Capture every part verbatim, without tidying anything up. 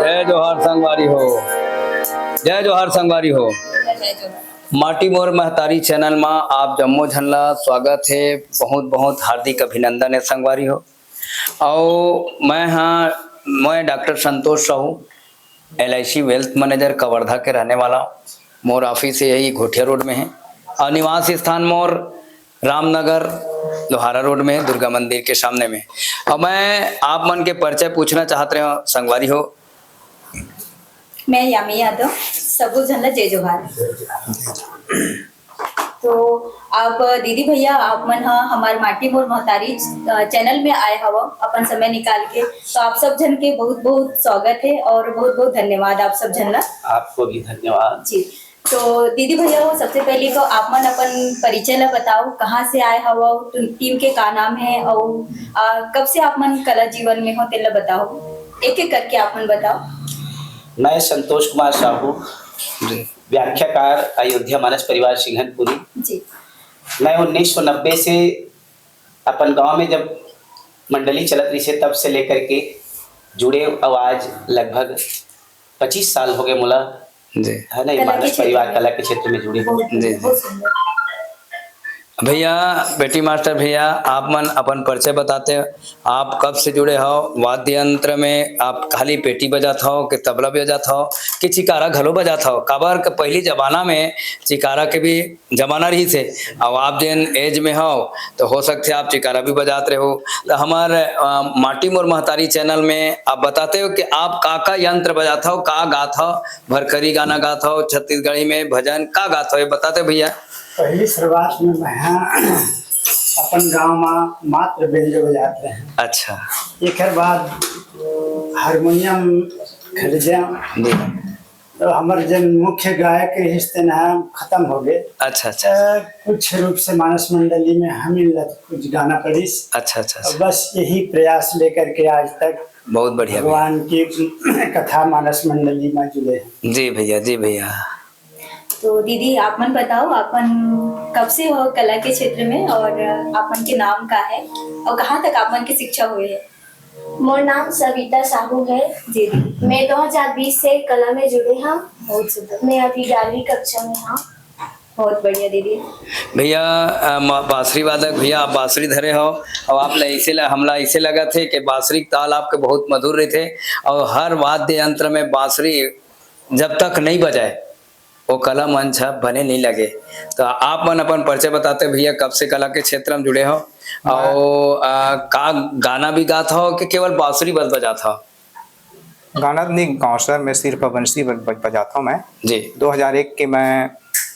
जय जोहार संगवारी हो, जय जोहार संगवारी हो। माटी मोर महतारी चैनल मा आप जम्मो झन ला स्वागत हे। बहुत बहुत हार्दिक अभिनंदन हे संगवारी हो। अउ मैं हा, मैं doctor Santosh Sahu, L I C wealth manager Kawardha के रहने वाला हूँ। मोर ऑफिस यही घोटिया रोड में है और निवास स्थान मोर रामनगर लोहारा रोड में है, दुर्गा मंदिर के सामने में। और मैं आप मन के परिचय पूछना चाहत रहे हूँ संगवारी हो। मैं यामी यादव, सबो झन ला जय जोहार। तो आप दीदी भैया, आप मन ह हमार माटी मोर महतारी, अ, चैनल में आए हव अपन समय निकाल के, तो आप सब झन के बहुत बहुत स्वागत है और बहुत बहुत धन्यवाद आप सब झन ला। आपको भी धन्यवाद। जी, तो दीदी भैया हो, सबसे पहले तो आप मन अपन परिचय ला बताओ, कहाँ से आए हव, तुम टीम के का नाम है और, अ, कब से आप मन कला जीवन में हो, तेला बताओ, एक एक करके आप मन बताओ। मैं संतोष कुमार साहू, जी। व्याख्याकार, अयोध्या मानस परिवार सिंघनपुरी। जी। मैं उन्नीस सौ नब्बे से अपन गांव में जब मंडली चलत रही से, तब से लेकर के जुड़े, और आज लगभग पच्चीस साल हो गए मोला, जी। है ना, ये कला के मानस क्षेत्र परिवार में। कला के क्षेत्र में जुड़े हुए। बहुत, जी, जी। बहुत सुंदर। भैया, बेटी मास्टर भैया, आप मन अपन परिचय बताते, आप कब से जुड़े हो वाद्य यंत्र में? आप खाली पेटी बजात हो कि तबला बजात हो कि चिकारा घलो बजात हो? काबर के पहली जमाना में चिकारा के भी जमाना रही थे। अब आप जेन एज में हो, तो हो सकते आप चिकारा भी बजात रहे हो। तो हमार, अ, माटी मोर महतारी चैनल में आप बताते हो कि आप का का यंत्र बजात हो, का गात हो, भरखरी गाना गात हो, छत्तीसगढ़ी में भजन का गात हो, ये बताते भैया। पहली शुरुआत में मैं अपन गांव में मात्र बेंजो बजात रहे। अच्छा। एकर बाद हारमोनियम खरीदे। जी। तो हमर जन मुख्य गायक रिहिस तेन ह खत्म हो गए। अच्छा, अच्छा। अ, कुछ रूप से मानस मंडली में हम ही ला कुछ गाना पड़िस। अच्छा, अच्छा, अच्छा। बस यही प्रयास लेकर के आज तक बहुत बढ़िया, भगवान की कथा मानस मंडली में जुड़े हैं। जी भैया, जी भैया। तो दीदी, आप मन बताओ, आप मन कब से हो कला के क्षेत्र में और आप मन के नाम का है और कहाँ तक आप मन की शिक्षा हुई है? मोर नाम सविता साहू है। जी, जी। मैं दो हज़ार बीस से कला में जुड़े हूँ। बहुत सुंदर। मैं अभी ग्यारहवीं कक्षा में हूँ। बहुत बढ़िया दीदी। भैया, अ, म-, बांसुरी वादक भैया, आप बांसुरी धरे हो और आप ला ऐसे ल-, हमला ऐसे लगत हे कि बांसुरी के ताल आपके बहुत मधुर रहिथे और हर वाद्य यंत्र में बांसुरी जब तक नहीं बजाए, वो कला मंच ह बने नहीं लगे। तो आप मन अपन परिचय बताते भैया, कब से कला के क्षेत्र में जुड़े हो? मैं और, आ, का गाना भी गात हो कि केवल बांसुरी बस बजात हो? गाना तो नहीं गाऊँ सर, मैं सिर्फ बंसी ब-, ब-, बजाता हूँ मैं। जी। दो हज़ार एक के मैं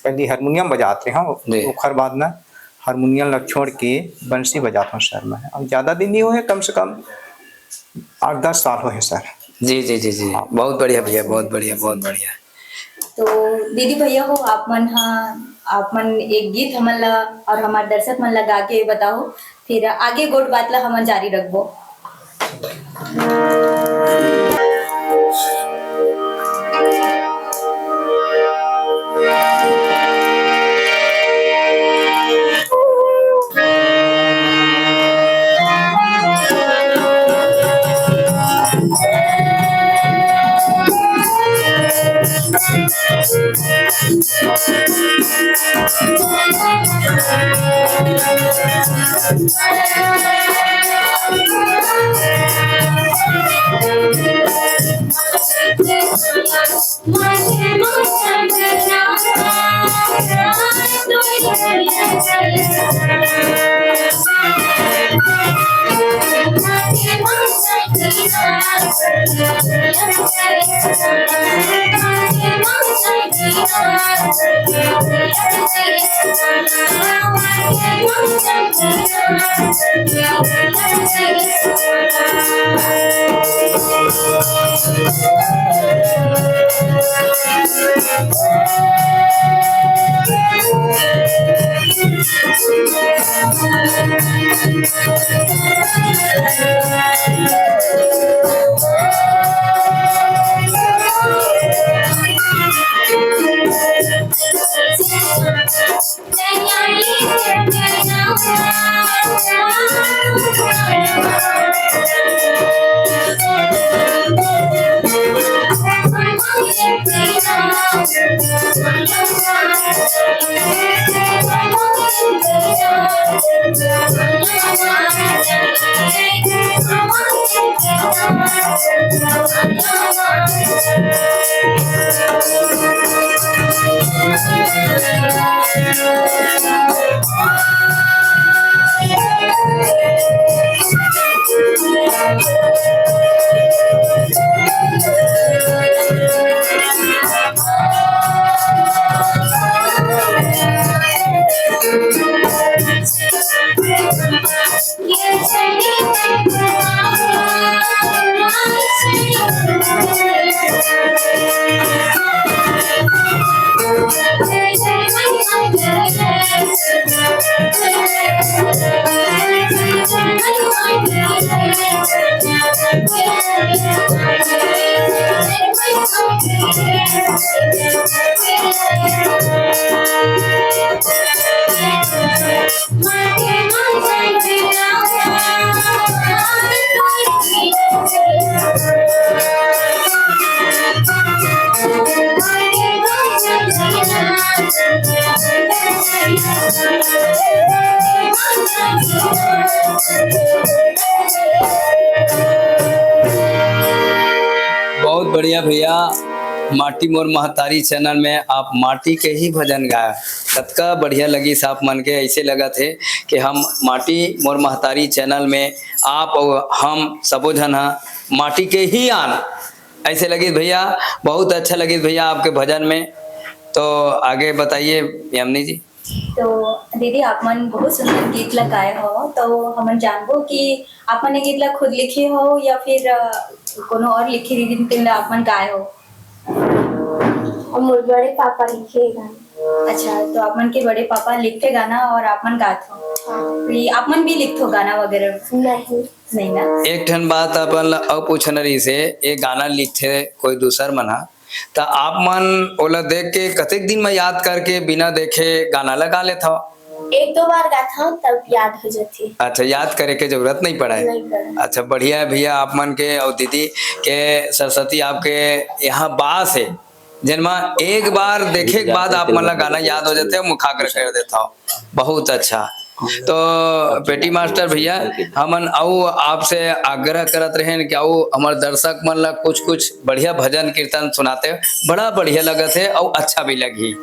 पहली हारमोनियम बजाते हूँ, जी। ओखर बाद ना हारमोनियम ला छोड़ के बंसी बजाता हूँ सर मैं। अब ज़्यादा दिन नहीं हुए, कम से कम आठ दस साल हुए सर। जी, जी, जी, जी। हाँ। बहुत बढ़िया भैया, बहुत बढ़िया, बहुत बढ़िया। तो दीदी भैया हो, आप मन हा, आप मन एक गीत हमन ला और हमारे दर्शक मन ला गा के बताओ, फिर आगे गोठ बात ला हमन जारी रखबो। बहुत बढ़िया भैया, माटी मोर महतारी चैनल में आप माटी के ही भजन गाय, कतका बढ़िया लगिस आप मन के। ऐसे लगत हे कि हम माटी मोर महतारी चैनल में आप और हम सबो झन ह माटी के ही आन। ऐसे लगिस भैया, बहुत अच्छा लगिस भैया आपके भजन में। तो आगे बताइए यामिनी जी। तो दीदी, आप मन बहुत सुंदर गीत ला गाए हो, तो हमन जानबो कि आप मन ये गीत ला खुद लिखे हो या फिर, अ, कोनो और लिखे रहिन तेन ला आप मन गाए हो? और मोर बड़े पापा लिखे गाना। अच्छा, तो आप मन के बड़े पापा लिखथे गाना और आप मन गात हो? हाँ। तो ये आप मन भी लिखथो गाना वगैरह? नहीं। नहीं ना? एक ठन बात अपन ला अउ पूछना रहिस हे, ये गाना लिखथे कोई दूसर मन हा, त आप मन ओला देख के कतेक दिन म याद करके बिना देखे गाना ला गा लेथव? एक दो बार गाथव, तब याद हो जाथे। अच्छा, याद करे के जरूरत नहीं पड़े। नहीं पड़े। अच्छा, बढ़िया है भैया, आप मन के और दीदी के सरस्वती आपके यहाँ बास है, जेन म एक बार देखे के बाद आप मन ला गाना याद हो जाथे, मुखाग्र कर देथव। बहुत अच्छा। तो पेटी मास्टर भैया, हमन अउ आपसे आग्रह करत रहेन कि अउ हमर दर्शक मन ला कुछ-कुछ बढ़िया भजन कीर्तन सुनाते, बड़ा बढ़िया लगत हे अउ अच्छा भी लगही।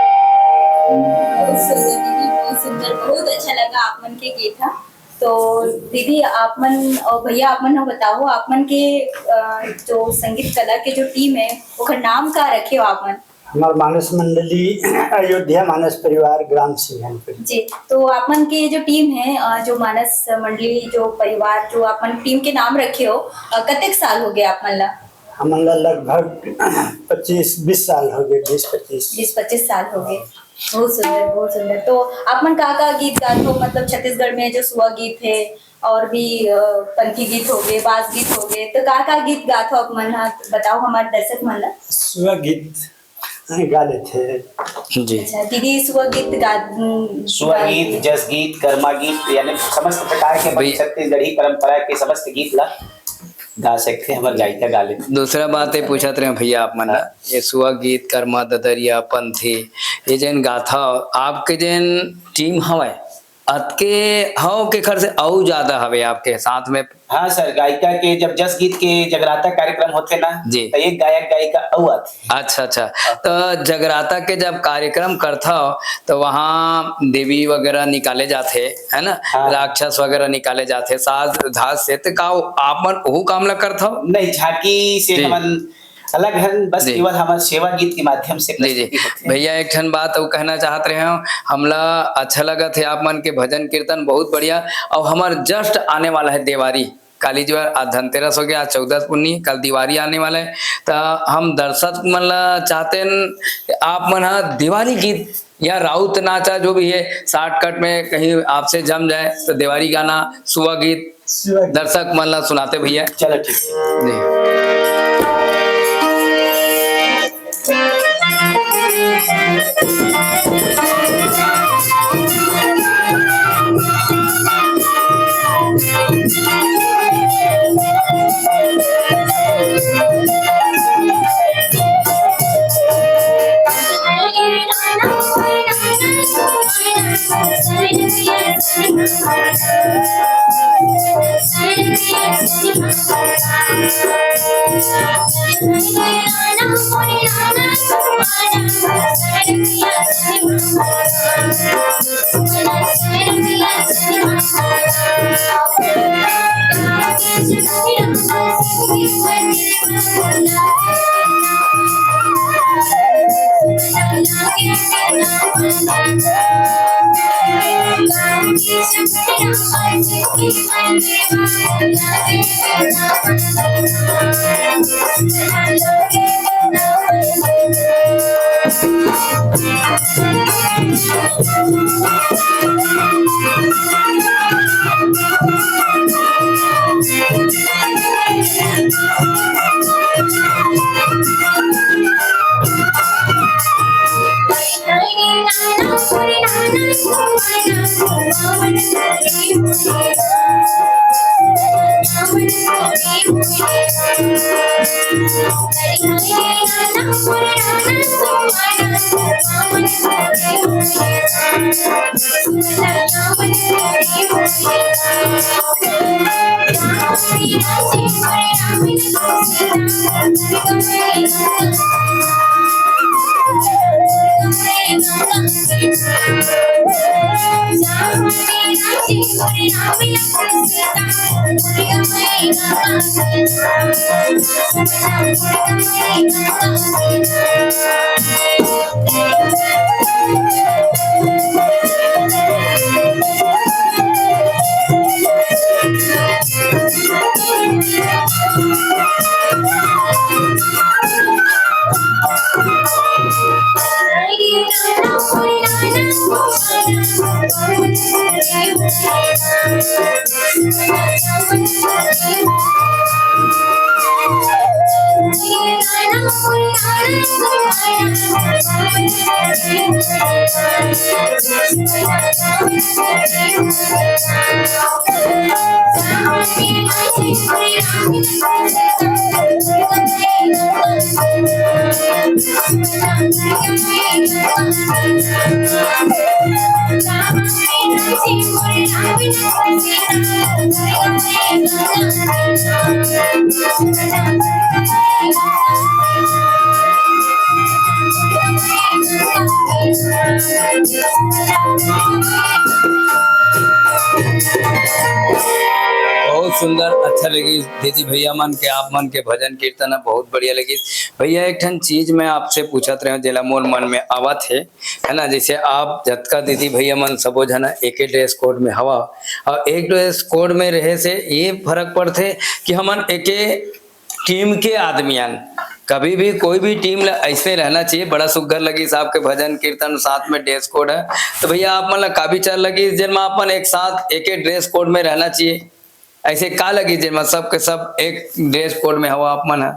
बहुत सुंदर दीदी, बहुत सुंदर, बहुत अच्छा लगा आप मन के गीत ह। तो दीदी, आप मन और भैया, आप मन ह बताओ, आप मन के, अ, जो संगीत कला के जो टीम है, ओकर नाम का रखे हो आप मन? हमार मानस मंडली अयोध्या मानस परिवार ग्राम सिंघनपुर। जी, तो आप मन के जो टीम है, अ, जो मानस मंडली जो परिवार जो आप मन टीम के नाम रखे हो, अ, कतेक साल हो गए आप मन ला? हमन ला लगभग पच्चीस बीस साल हो गए, बीस पच्चीस। बीस पच्चीस साल हो गए। बहुत सुंदर, बहुत सुंदर। तो आप मन का का गीत गात हो, मतलब छत्तीसगढ़ में जो सुआ गीत है और भी, अ, पंथी गीत हो गए, बास गीत हो गए, तो का का गीत गात हो आप मन ह, बताओ हमारे दर्शक मन ला। सुआ गीत गा लेथे। जी। अच्छा दीदी, सुआ गीत गा, सुआ गीत, जस गीत, कर्मा गीत, यानी समस्त प्रकार के भई- छत्तीसगढ़ी परंपरा के समस्त गीत ला गा सकथे, हमर गायिका गा लेथे। दूसरा बात ये पूछत रहे भैया आप मन ला, हाँ। ये सुआ गीत, कर्मा, ददरिया, पंथी, ये जेन गाथा, आपके जेन टीम हवय, अतके हव के खर से अउ ज्यादा हवे आपके साथ में? हाँ सर, गायिका के जब जस गीत के जगराता कार्यक्रम होथे ना, जी। तो एक गायक गायिका अउ आथे। अच्छा, अच्छा। तो जगराता के जब कार्यक्रम करथव, तो वहाँ देवी वगैरह निकाले जाथे, है ना? हाँ। राक्षस वगैरह निकाले जाथे, साज धाज से। तो का आप मन ओहू काम ला करथव? नहीं, झांकी से जी। हमन अलग हन, बस जी। केवल हमर सेवा गीत के माध्यम से जी, जी। प्रस्तुति होथे। भैया, एक ठन बात अउ कहना चाहत रहे हव, हमला अच्छा लगत हे आप मन के भजन कीर्तन, बहुत बढ़िया। अउ हमर just आने वाला है देवारी, काली जो है, आज धनतेरस हो गया, आज चौदस पुन्नी, कल दिवारी आने वाला है। त हम दर्शक मन ला चाहतेन, आप मन ह दिवारी गीत या राउत नाचा जो भी है, shortcut में कहीं आपसे जम जाए, तो देवारी गाना, सुआ गीत सुआ गीत। दर्शक मन ला सुनाते भैया। चलो, ठीक है। जी। बहुत सुंदर, अच्छा लगी दीदी भैया मन के, आप मन के भजन कीर्तन ह, बहुत बढ़िया लगी। भैया, एक ठन चीज मैं आपसे पूछत रहे हूँ, जेला मोर मन में आवत हे, है ना, जैसे आप जतका दीदी भैया मन सबो झन एके ड्रेस कोड में हवा, और एक ड्रेस कोड में रहे से ये फर्क पड़थे कि हमन एके टीम के आदमियन, कभी भी कोई भी टीम ला ऐसे रहना चाहिए। बड़ा सुग्घर लगी साहब के भजन कीर्तन, साथ में ड्रेस कोड है। तो भैया, आप मन ला का विचार लगी जेन में अपन एक साथ एके ड्रेस कोड में रहना चाहिए? ऐसे का लगी जेन में सबके सब एक ड्रेस कोड में हवा आप मन ह?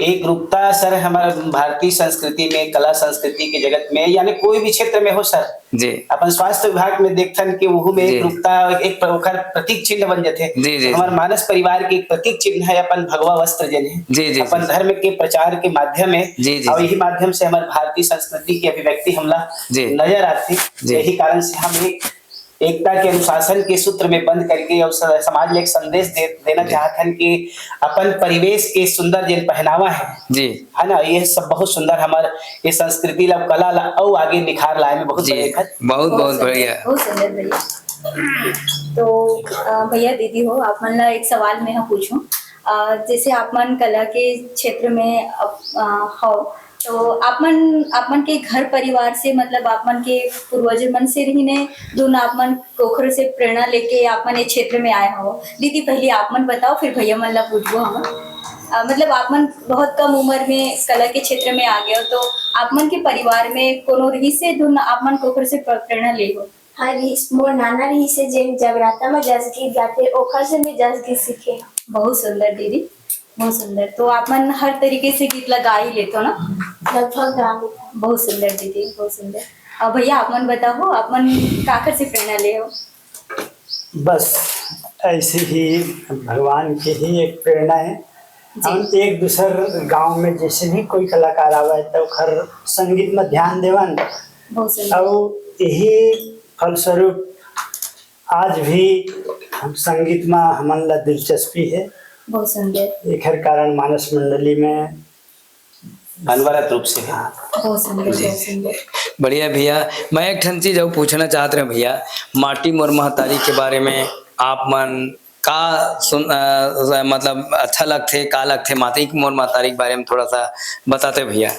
एक रूपता सर, हमारे भारतीय संस्कृति में, कला संस्कृति के जगत में, यानी कोई भी क्षेत्र में हो सर, जी। अपन स्वास्थ्य विभाग में देखथन कि वहू में एक जी। रूपता, एक प्र-, ओकर प्रतीक चिन्ह बन जाथे। जी, जी, हमारे जी। मानस परिवार के एक प्रतीक चिन्ह है अपन भगवा वस्त्र जेन है। जी, जी, अपन जी। धर्म के प्रचार के माध्यम है। जी, जी, और जी। यही माध्यम से हमारे भारतीय संस्कृति की अभिव्यक्ति हमला जी। नजर आती। जी। यही कारण से हम एक एकता के अनुशासन के सूत्र में बंद करके और स-, समाज में एक संदेश दे, देना जी। चाहत हन कि अपन परिवेश के सुंदर जेन पहनावा है, जी। है ना, ये सब बहुत सुंदर हमार ये संस्कृति ला, कला ला अउ आगे निखार लाए में बहुत जी। बड़े एकर बहुत, बहुत बहुत सुंदर, बढ़िया। बहुत सुंदर भैया। तो, अ, भैया दीदी हो, आप मन ला एक सवाल मैं ह पूछूं। अ, जैसे आप मन कला के क्षेत्र में, अ, अ, हो, तो आप मन, आप मन के घर परिवार से, मतलब आप मन के पूर्वज मन से रहिने, धुन आप मन कोखर से प्रेरणा लेके आप मन ये क्षेत्र में आए हो? दीदी, पहले आप मन बताओ, फिर भैया मन ला पूछबो हम। अ, मतलब आप मन बहुत कम उम्र में कला के क्षेत्र में आ गए हो, तो आप मन के परिवार में कोनो रहिस से धुन आप मन कोखर से प्र-, प्रेरणा ले हो? हाँ, रिहिस, मोर नाना रिहिस हे, जेन जगराता म जस गीत गाथे, ओखर से मैं जस गीत सीखे हंव। बहुत सुंदर दीदी, बहुत सुंदर। तो आप मन हर तरीके से गीत ला गा ही लेथो ना? लगभग गा लेथंव। बहुत सुंदर दीदी, बहुत सुंदर। और भैया, आप मन बताओ, आप मन काकर से प्रेरणा ले हो? बस ऐसे ही भगवान की ही एक प्रेरणा है। जी। हम एक दूसर गांव में जैसे भी कोई कलाकार आवे, तो ओखर संगीत में ध्यान देवन। बहुत सुंदर। और यही फलस्वरूप आज भी हम संगीत में हमन ला दिलचस्पी है। बहुत सुंदर। एकर कारण मानस मंडली में अनवरत रूप से है। हाँ। बहुत सुंदर, जी। बहुत सुंदर। बढ़िया भैया, मैं एक ठन चीज अउ पूछना चाहत रहे भैया, माटी मोर महतारी के बारे में आप मन का सुन, अ, मतलब अच्छा लगथे, का लगथे, माटी मोर महतारी के बारे में थोड़ा सा बताते भैया।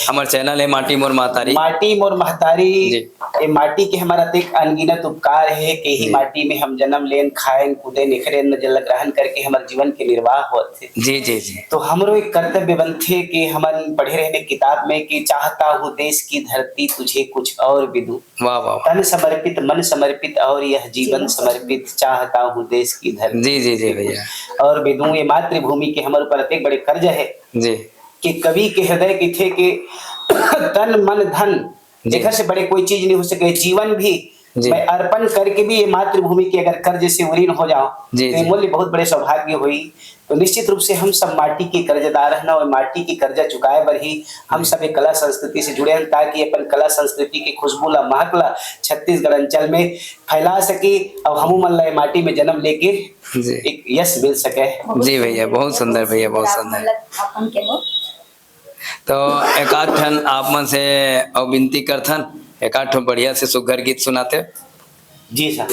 हमर चैनल है माटी मोर महतारी। माटी मोर महतारी, जी। ये माटी के हमारा अतेक अनगिनत उपकार है कि ही जी। माटी में हम जन्म लेन, खाएन, कूदेन, एखरे अन्न जल ग्रहण करके हमर जीवन के निर्वाह होत है। जी, जी, जी। तो हमरो एक कर्तव्य बनथे कि हमन पढ़े रहने किताब में कि चाहता हूँ देश की धरती तुझे कुछ और भी दूँ। वाह, वाह, वाह। तन समर्पित, मन समर्पित और यह जीवन जीवन समर्पित, चाहता हूँ देश की धरती। जी, जी, जी, भैया। और भी दूँ ये मातृभूमि के हमर ऊपर अतेक बड़े कर्ज है जी। कि कवि के हृदय के थे कि तन, मन, धन, जी। एकर से बड़े कोई चीज नहीं हो सके। जीवन भी जी। मैं अर्पण करके भी ये मातृभूमि के अगर कर्ज से उरीन हो जाऊं, जी, तो ये जी। मूल्य बहुत बड़े सौभाग्य होई। तो निश्चित रूप से हम सब माटी के कर्जदार हन, और माटी के कर्जा चुकाए बर ही हम सब एक कला संस्कृति से जुड़े हन, ताकि अपन कला संस्कृति के खुशबू ला, महक ला छत्तीसगढ़ अंचल में फैला सके, और हमू मन ला ये माटी में जन्म लेके जी। एक यश मिल सके। जी भैया, बहुत सुंदर भैया, बहुत आप सुंदर। मतलब अपन के हो। तो एकाध ठन आप मन से अउ विनती करथन, एकाध ठन बढ़िया से सुग्घर गीत सुनाते। जी सर।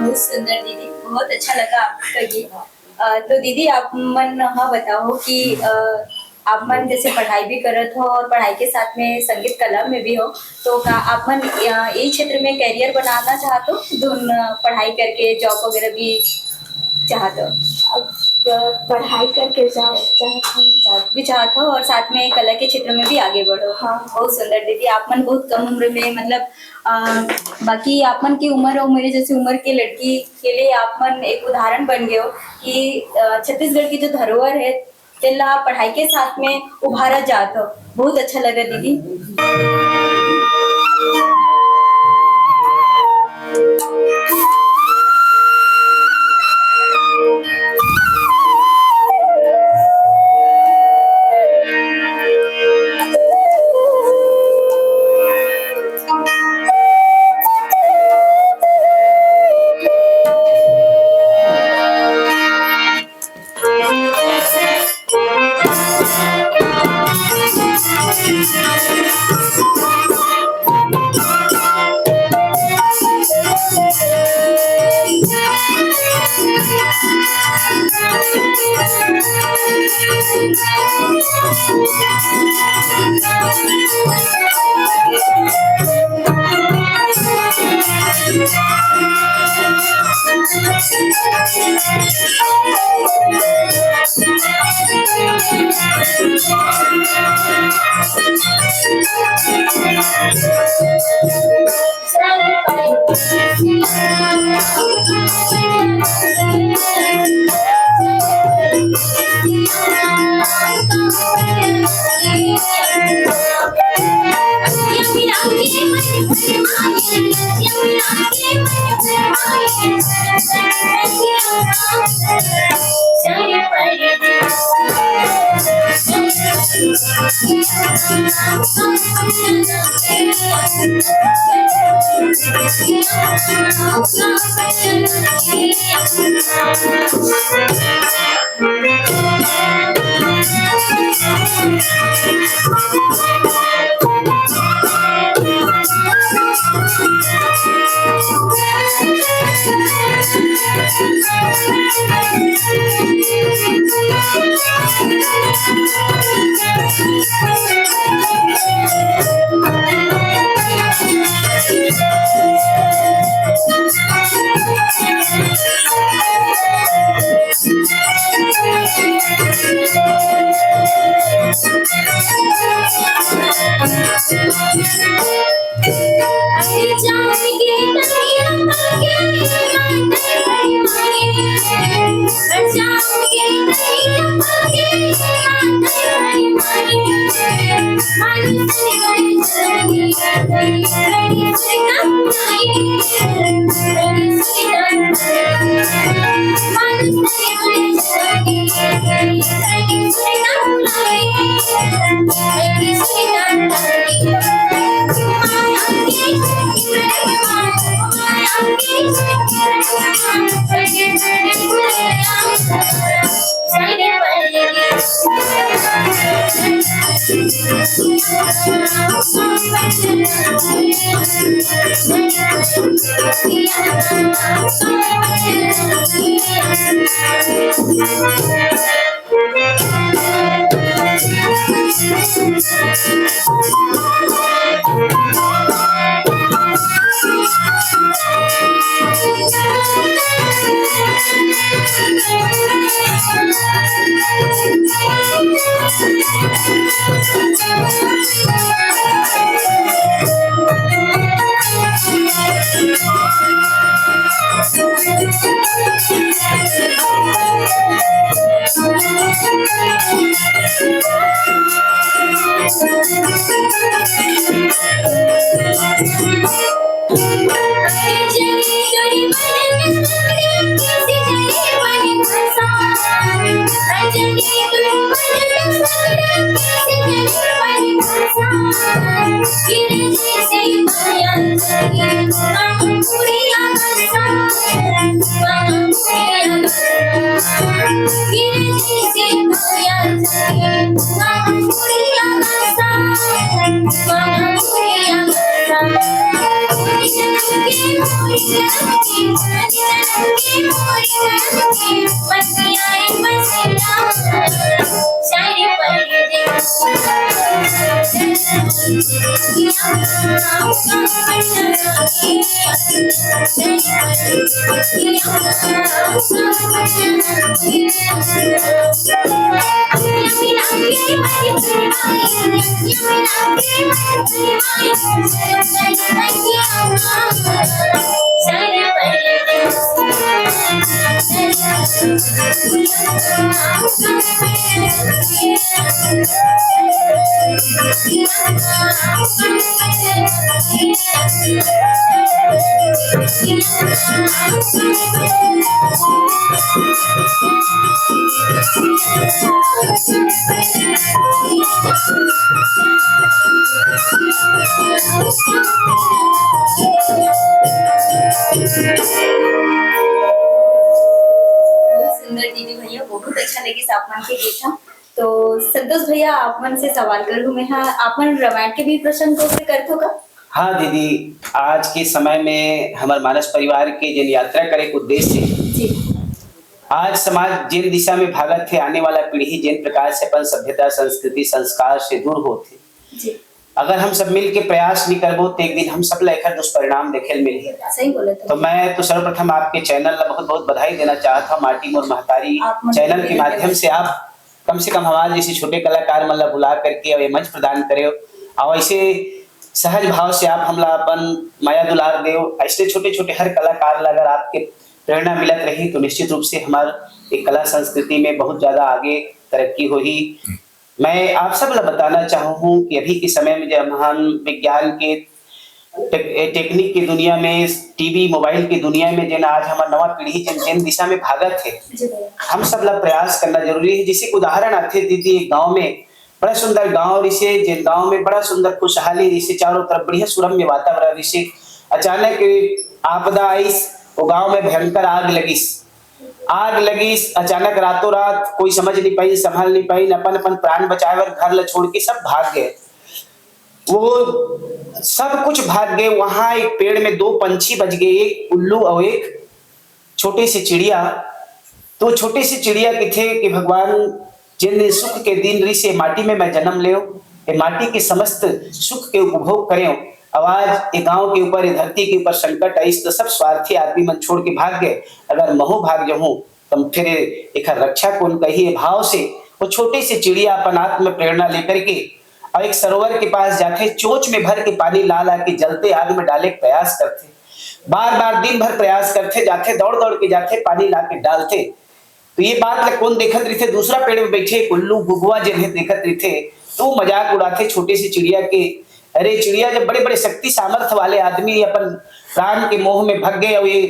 बहुत सुंदर दीदी, बहुत अच्छा लगा आपका गीत। अ, तो दीदी, आप मन ह बताओ कि, अ, आप मन जैसे पढ़ाई भी करत हो और पढ़ाई के साथ में संगीत कला में भी हो, तो का आप मन, अ, यही क्षेत्र में करियर बनाना चाहत हो, धुन, अ, पढ़ाई करके जॉब वगैरह भी चाहत हो? अब पढ़ाई करके जाओ, चाहत हूँ। जात भी चाहत हो और साथ में कला के क्षेत्र में भी आगे बढ़ो। हाँ। बहुत सुंदर दीदी, आप मन बहुत कम उम्र में, मतलब, अ, बाकी आप मन की उम्र और मेरे जैसी उम्र के लड़की के लिए आप मन एक उदाहरण बन गए हो कि, अ, छत्तीसगढ़ की जो धरोहर है, तेला पढ़ाई के साथ में उभारा जात हो। बहुत अच्छा लगा दीदी। बहुत सुंदर दीदी भैया, बहुत अच्छा लगिस आप मन के गीत ह। तो संतोष भैया, आप मन से सवाल करूँ मैं, हाँ, आप मन रामायण के भी प्रसंग को से करथो का? हाँ दीदी, आज के समय में हमर मानस परिवार के जेन यात्रा करे के उद्देश्य हे, जी। आज समाज जेन दिशा में भागत हे, आने वाला पीढ़ी जेन प्रकार से अपन सभ्यता, संस्कृति, संस्कार से दूर होत हे, जी। अगर हम सब मिल के प्रयास नहीं करबो, तो एक दिन हम सब ला एकर दुष्परिणाम देखे ल मिलही। सही बोले तो। तो मैं तो सर्वप्रथम आपके चैनल ला बहुत बहुत बधाई देना चाहत हूँ, माटी मोर महतारी आप मन चैनल के के माध्यम से आप कम से कम हमारे जैसे छोटे कलाकार मन ला बुला करके और ये मंच प्रदान करे और ऐसे सहज भाव से आप हमला अपन माया दुलार देव। ऐसे छोटे छोटे हर कलाकार ला अगर आपके प्रेरणा मिलत रही तो निश्चित रूप से हमार एक कला संस्कृति में बहुत ज्यादा आगे तरक्की होही। मैं आप सब ला बताना चाहूँ कि अभी के समय में जब हम विज्ञान के टेक-, टेक्निक की दुनिया में, टीवी, मोबाइल की दुनिया में जेन आज हमर नवा पीढ़ी जेन, जेन दिशा में भागत हे, जी भैया। हम सब ला प्रयास करना जरूरी हे। जैसे कि उदाहरण आथे दीदी, एक गांव में बड़ा सुंदर गांव रिसे, जेन गांव में बड़ा सुंदर खुशहाली रिसे, चारों तरफ बढ़िया सुरम्य वातावरण रिसे। अचानक आपदा आइस, वो गांव में भयंकर आग लगिस। आग लगिस, अचानक रातों रात कोई समझ नहीं पाई, संभल नहीं पाई, अपन अपन प्राण बचाए बर घर ला छोड़ के सब भाग गए। वो सब कुछ भाग गए। वहां एक पेड़ में दो पंछी बच गए, एक उल्लू और एक छोटे से चिड़िया। तो छोटे से चिड़िया किथे कि भगवान, जिन सुख के दिन रिसे माटी में मैं जन्म लेव, ये माटी के समस्त सुख के उपभोग करेव। अब आज ये गांव के ऊपर, ये धरती के ऊपर संकट आइस तो सब स्वार्थी आदमी मन छोड़ के भाग गए। अगर महू भाग जाहूं तो फिर एकर रक्षा कौन कही? ये भाव से वो छोटे से चिड़िया अपन आत्म प्रेरणा लेकर के और एक सरोवर के पास जाथे, चोंच में भर के पानी ला ला के जलते आग में डाले के प्रयास करथे। बार बार दिन भर प्रयास करथे, जाथे, दौड़ दौड़ के जाथे, पानी ला के डालथे। तो ये बात ला कौन देखत रहिथे? दूसरा पेड़ में बैठे एक उल्लू घुघुआ जेन हे देखत रहिथे, तो वो मजाक उड़ाथे छोटे से चिड़िया के। अरे चिड़िया, जब बड़े बड़े शक्ति सामर्थ्य वाले आदमी अपन प्राण के मोह में भग गए और ये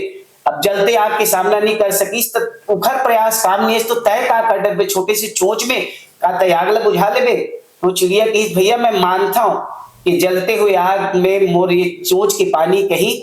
अब जलते आग के सामना नहीं कर सकिस, तो उखर प्रयास काम नहीं है, तो तय का कर डरबे छोटे से चोंच में? का तय आग ला बुझा लेबे? तो चिड़िया कहिस, भैया, मैं मानता हूँ कि जलते हुए आग में मोर ये चोंच के पानी कहीं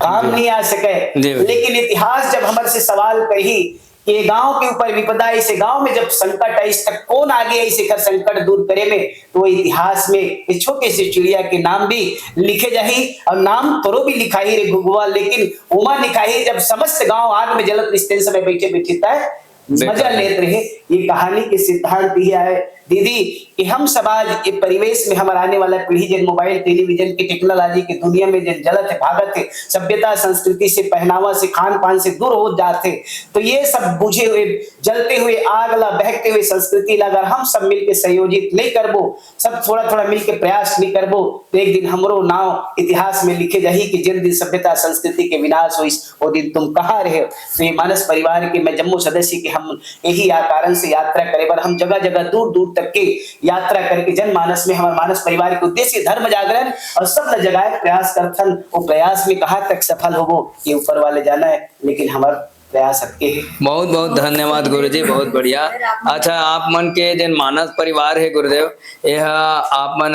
काम नहीं आ सके, जी। लेकिन इतिहास जब हमर से सवाल करही कि ये गांव के ऊपर विपदा आइस, गांव में जब संकट आइस, तब कौन आगे आइस एकर संकट दूर करे में, तो वो इतिहास में इस छोटे से चिड़िया के नाम भी लिखे जाही और नाम तोरो भी लिखाही रे घुघुआ, लेकिन ओमा लिखाही जब समस्त गांव आग में जलत रिहिस तेन समय बैठे बैठे तय मजा लेत रहे। ये कहानी के सिद्धांत ये है दीदी कि हम समाज, ये परिवेश में हमारे आने वाला पीढ़ी जिन मोबाइल, टेलीविजन की टेक्नोलॉजी की दुनिया में जिन जलत है, भागत है, सभ्यता संस्कृति से, पहनावा से, खान पान से दूर हो जाते, तो ये सब बुझे हुए, जलते हुए आग ला, बहकते हुए संस्कृति ला अगर हम सब मिलके संयोजित नहीं करबो, सब थोड़ा थोड़ा मिलके प्रयास नहीं करबो, तो एक दिन हमरो नाव इतिहास में लिखे जाही कि जिन दिन सभ्यता संस्कृति के विनाश होइस, वो दिन तुम कहाँ रहे? तो ये मानस परिवार के मैं जम्मो सदस्य के हम यही या कारण से यात्रा करे बर हम जगह जगह दूर दूर तक के यात्रा करके जनमानस में हमारे मानस परिवार के उद्देश्य धर्म जागरण और सब ल जगाए के प्रयास करथन। वो प्रयास में कहाँ तक सफल होबो, ये ऊपर वाले जाना है, लेकिन हमार प्रयास हटके है। बहुत बहुत धन्यवाद गुरुजी, बहुत बढ़िया। अच्छा, आप मन के जन मानस परिवार है गुरुदेव, यह आप मन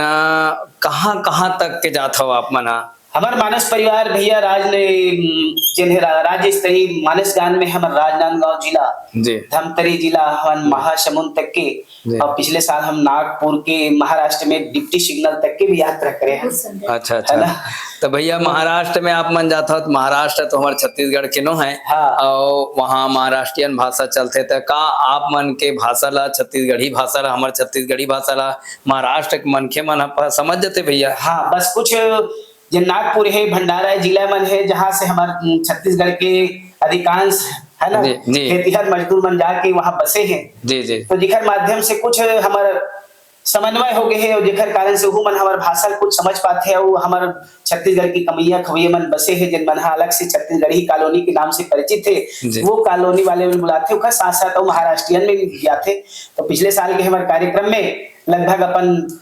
कहाँ कहाँ तक के जात हो आप मन? हमर मानस परिवार भैया राज ने, उम, जेन हे रा-, राज्य स्तरीय मानस गान में हमर राजनांदगांव जिला, जी। धमतरी जिला, हवन महासमुंद तक के, जी। और पिछले साल हम नागपुर के महाराष्ट्र में डिप्टी सिग्नल तक के भी यात्रा करे हैं। बहुत सुंदर। अच्छा, है अच्छा। ना? तो भैया, महाराष्ट्र में आप मन जात हो, तो महाराष्ट्र तो हमारे छत्तीसगढ़ के नो है। हाँ। और वहाँ महाराष्ट्रियन भाषा चलथे, तो का आप मन के भाषा ला, छत्तीसगढ़ी भाषा ला, हमारे छत्तीसगढ़ी भाषा ला महाराष्ट्र के मनखे मन ह प-, समझ जथे भैया? हाँ, बस कुछ जे नागपुर हे, भंडारा हे, जिला मन हे, जहाँ से हमार, उम, छत्तीसगढ़ के अधिकांश, है ना, जी, जी। खेतिहर मजदूर मन जाके वहाँ बसे हैं। जी, जी। तो जेकर माध्यम से कुछ हमर समन्वय हो गए हे और जेकर कारण से वो मन हमर भाषा कुछ समझ पाथे और हमर छत्तीसगढ़ की कमैया खवैया मन बसे हे, जिन मन हा अलग से छत्तीसगढ़ी कॉलोनी के नाम से परिचित हे, जी। वो कॉलोनी वाले मन बुलाथे, ओकर साथ-साथ वो महाराष्ट्रियन में भी आथे। तो पिछले साल के हमर कार्यक्रम में लगभग अपन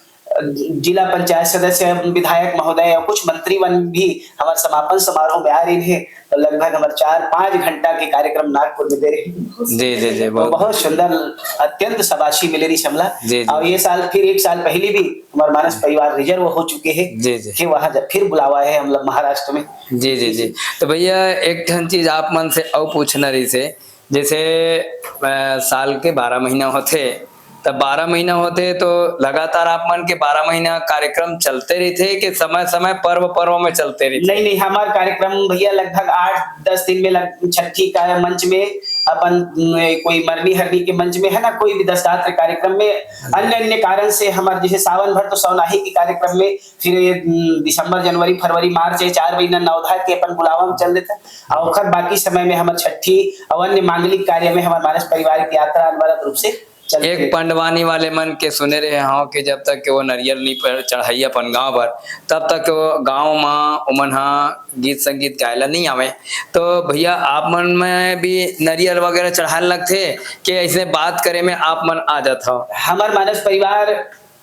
जिला पंचायत सदस्य, विधायक महोदय और कुछ मंत्री मन भी हमारे समापन समारोह में आ रहे हैं। तो लगभग हमारे चार पाँच घंटा के कार्यक्रम नागपुर में दे रहे हैं। जी, जी, जी, तो बहुत बहुत सुंदर, अत्यंत शाबाशी मिले रही हमला। जी, जी। और ये साल फिर एक साल पहले भी हमारे मानस परिवार रिजर्व हो चुके हैं जी, जी। कि वहाँ जब फिर बुलावा है हम लोग महाराष्ट्र में। जी, जी, जी। तो भैया, एक ठन चीज आप मन से अउ पूछना रही से, जैसे, अ, साल के बारह महीना होथे, तब बारह महीना होथे तो लगातार आप मन के बारह महीना कार्यक्रम चलते रहिथे कि समय-समय, पर्व-पर्व में चलते रहिथे? नहीं, नहीं, हमार कार्यक्रम भैया लगभग आठ दस दिन में लग-, छठी का मंच में अपन, न, कोई मरनी हरनी के मंच में है ना, कोई भी दशगात्र कार्यक्रम में, अन्य, अन्य कारण से हमार जैसे सावन भर तो सौनाही के कार्यक्रम में, फिर ये, न, दिसंबर, जनवरी, फरवरी, मार्च, ये चार महीना नवधा के अपन बुलावा में चल देता। और ओखर बाकी समय में हमर छठी और अन्य मांगलिक कार्य में हमर मानस परिवार की यात्रा अनवरत रूप से चलत एक रहिथे। पंडवानी वाले मन के सुने रहे हव कि जब तक के वो नरियल नहीं पर चढ़ाई अपन गांव पर, तब तक के वो गांव मा उमन हा गीत संगीत गाए ला नहीं आवे। तो भैया, आप मन में भी नरियल वगैरह चढ़ाए लगथे कि ऐसे बात करे में आप मन आ जात हव? हमर मानस परिवार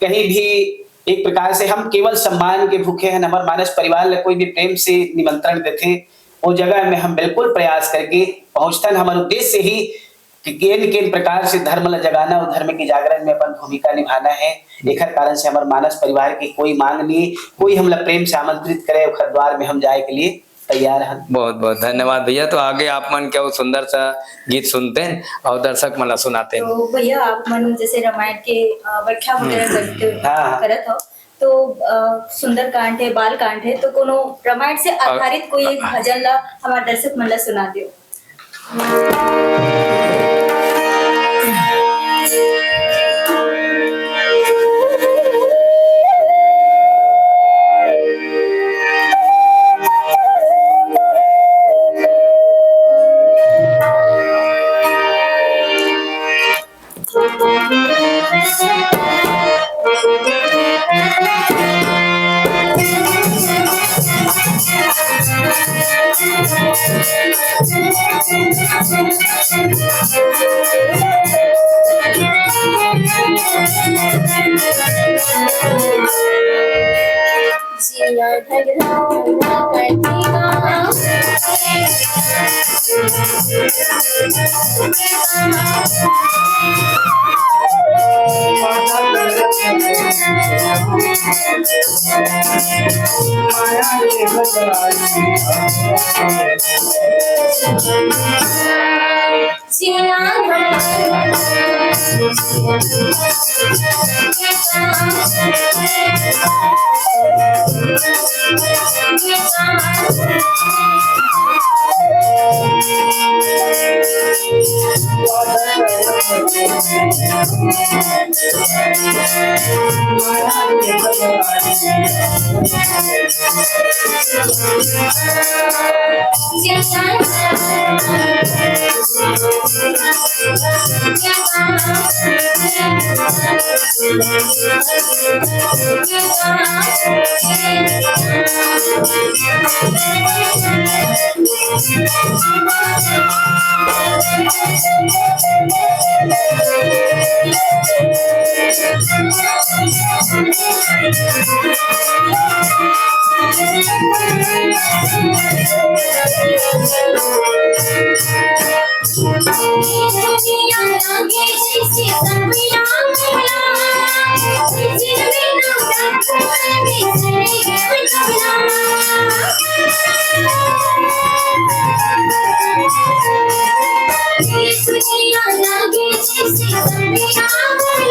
कहीं भी एक प्रकार से हम केवल सम्मान के भूखे हैं। हमर मानस परिवार ला कोई भी प्रेम से निमंत्रण देथे, वो जगह में हम बिल्कुल प्रयास करके पहुंचथन। हमर उद्देश्य ही कि केन केन प्रकार से धर्म ला जगाना और धर्म के जागरण में अपन भूमिका निभाना है। एखर कारण से हमर मानस परिवार के कोई मांग नहीं, कोई हमला प्रेम से आमंत्रित करे, ओखर द्वार में हम जाए के लिए तैयार हन। बहुत बहुत धन्यवाद भैया। तो आगे आप मन के वो सुंदर सा गीत सुनते हैं और दर्शक मन ला सुनाते हैं। तो भैया, आप मन जैसे रामायण के, अ, व्याख्या वगैरह हम्म। करते हो, हाँ, हाँ। करत हो, तो, अ, सुंदरकांड है, बाल कांड है, तो कोनो रामायण से अ, आधारित कोई एक भजन ला हमारे दर्शक मन ला सुना दियो। बहुत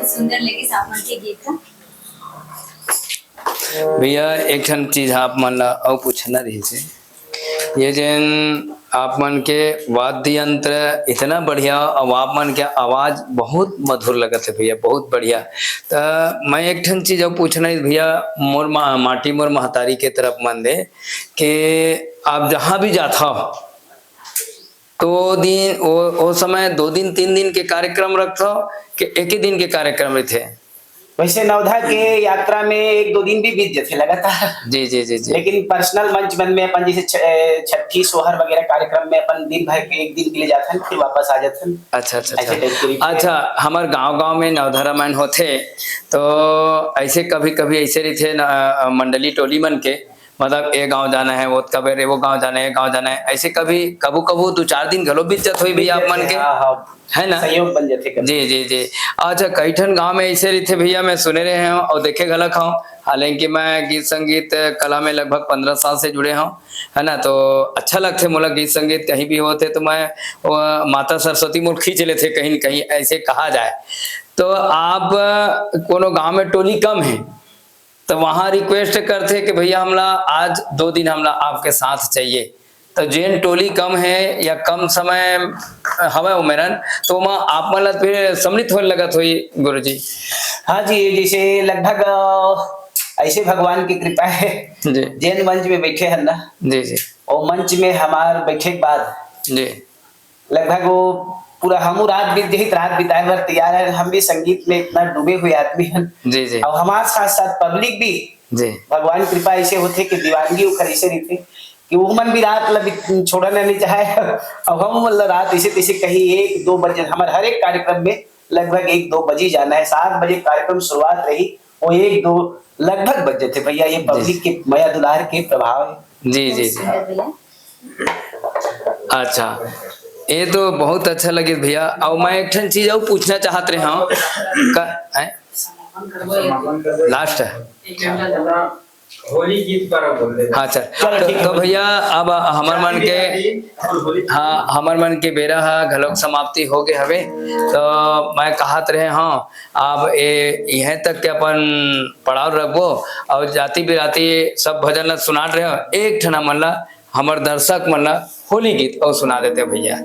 सुंदर लगिस आप मन के गीत ह। भैया, एक ठन चीज आप मन ला अउ पूछना रहिस हे। ये जेन आप मन के वाद्य यंत्र इतना बढ़िया, अउ आप मन के आवाज बहुत मधुर लगत हे भैया, बहुत बढ़िया। त मैं एक ठन चीज अउ पूछना रहिस भैया, मोर मा-, माटी मोर महतारी के तरफ मन ले, कि आप जहाँ भी जात हव, तो दिन, ओ, ओ समय दो दिन, तीन दिन के कार्यक्रम रखथव कि एक ही दिन के कार्यक्रम रहिथे? वैसे नवधा के यात्रा में एक दो दिन भी बीत जथे लगातार। जी, जी, जी, जी। लेकिन पर्सनल मंच मन में अपन जैसे छ-, छठी, सोहर वगैरह कार्यक्रम में अपन दिन भर के एक दिन के लिए जाथन, फिर वापस आ जाथन। अच्छा, अच्छा, ऐसे अच्छा। टाइप के भी अच्छा, हमर गांव-गांव में नवधा रामायण होथे, तो ऐसे कभी-कभी ऐसे रहिथे न, अ, मंडली टोली मन के, मतलब, ए गांव जाना है, वो कबे रे, वो गांव जाना है, ये गांव जाना है, ऐसे कभी, कभू-कभू दू चार दिन घलो बीत जात होई भैया आप मन के, हाँ, हाँ। है ना? संयोग बन जाथे कभी। जी, जी, जी। अच्छा, कई ठन गांव में ऐसे रहिथे भैया, मैं सुने रहे हंव अउ देखे घलक हंव। हालांकि मैं गीत संगीत कला में लगभग पंद्रह साल से जुड़े हंव, है ना? तो अच्छा लगथे मोला गीत संगीत कहीं भी होथे तो मैं, वो, माता सरस्वती मोर खींच लेथे कहीं न कहीं, ऐसे कहा जाए। तो आप कोनो गांव में टोली कम है, तो वहाँ रिक्वेस्ट करथे कि भैया हमला आज दो दिन हमला आपके साथ चाहिए। तो जेन टोली कम है या कम समय हवय उमेरन, तो ओमा आप मन ला फिर सम्मिलित होए लगत होई गुरुजी। हाँ जी, जैसे लगभग, अ, ऐसे भगवान की कृपा है, जी। जेन मंच में बैठे हन ना, जी, जी। वो मंच में हमार बैठे के बाद जी। लगभग वो पूरा हमू रात बीत गई, रात बिताए बर तैयार है। हम भी संगीत में इतना डूबे हुए आदमी हन। जी, जी। अउ हमार साथ साथ पब्लिक भी, जी। भगवान कृपा ऐसे होथे कि दीवानगी ओकर ऐसे रहिथे कि वो मन भी रात ला बित-, छोड़ना नहीं चाहे। अब हम मन ला रात ऐसे तैसे कहीं एक दो बजे, हमारे हर एक कार्यक्रम में लगभग एक दो बजे जाना है। सात बजे कार्यक्रम शुरुआत रही वो एक दो लगभग बज जाथे भैया, ये जी। पब्लिक के मया दुलार के प्रभाव है। जी, जी। भैया। अच्छा, ये तो बहुत अच्छा लगिस भैया। अउ मैं एक ठन चीज अउ पूछना चाहत रहे हूँ, का, हैं? लास्ट है। होली गीत पर बोल दे। अच्छा, चलो, तो, ठीक है। तो भैया, अब हमर मन के, हाँ, हमर मन के बेरा ह घलोक समाप्ति हो गे हवे। तो मैं कहत रहे हूँ, आप ए, इहें तक के अपन पड़ाव रखबो, अउ जाति बिराती सब भजन ला सुनात रहे हो, एक ठन हमन ला, हमर दर्शक मन ला होली गीत अउ सुना देते भैया।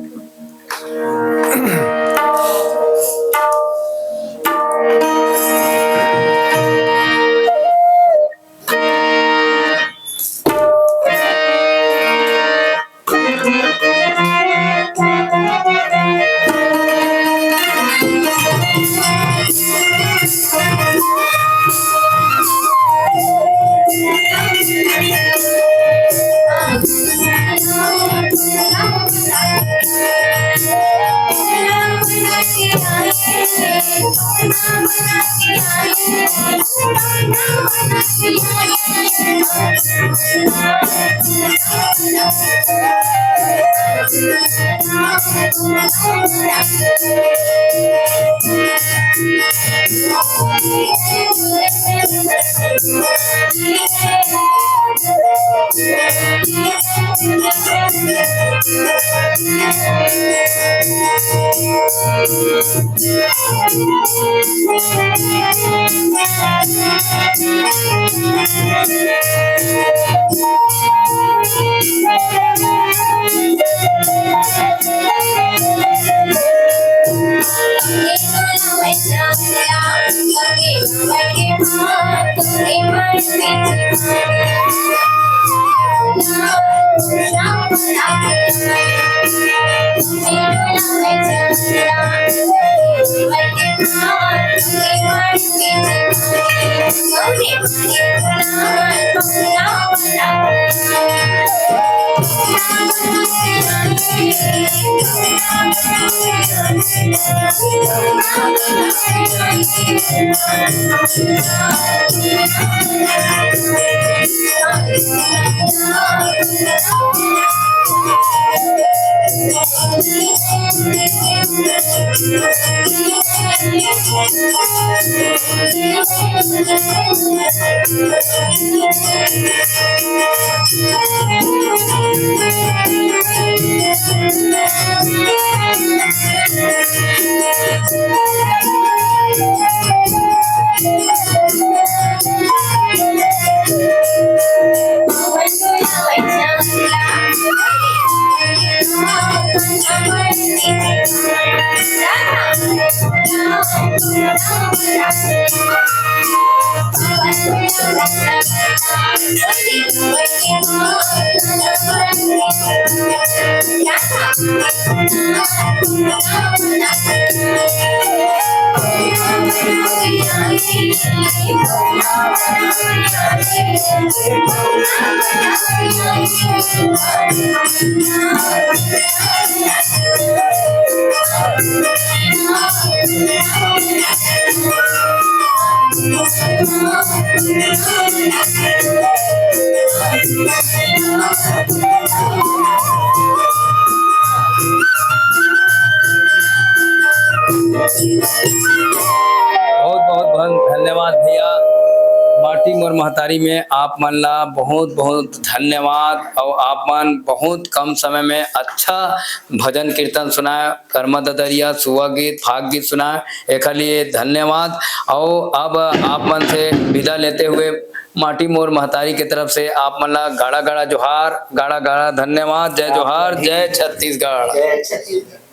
बहुत बहुत धन-, धन्यवाद भैया। माटी मोर महतारी में आप मन ला बहुत बहुत धन्यवाद। और आप मन बहुत कम समय में अच्छा भजन कीर्तन सुनाए, करमा ददरिया, सुआ गीत, फाग गीत सुनाए, एकर लिए धन्यवाद। और अब आप मन से विदा लेते हुए माटी मोर महतारी के तरफ से आप मन ला गाड़ा गाड़ा जोहार, गाड़ा गाड़ा धन्यवाद। जय जोहार, जय छत्तीसगढ़। जय छत्तीसगढ़।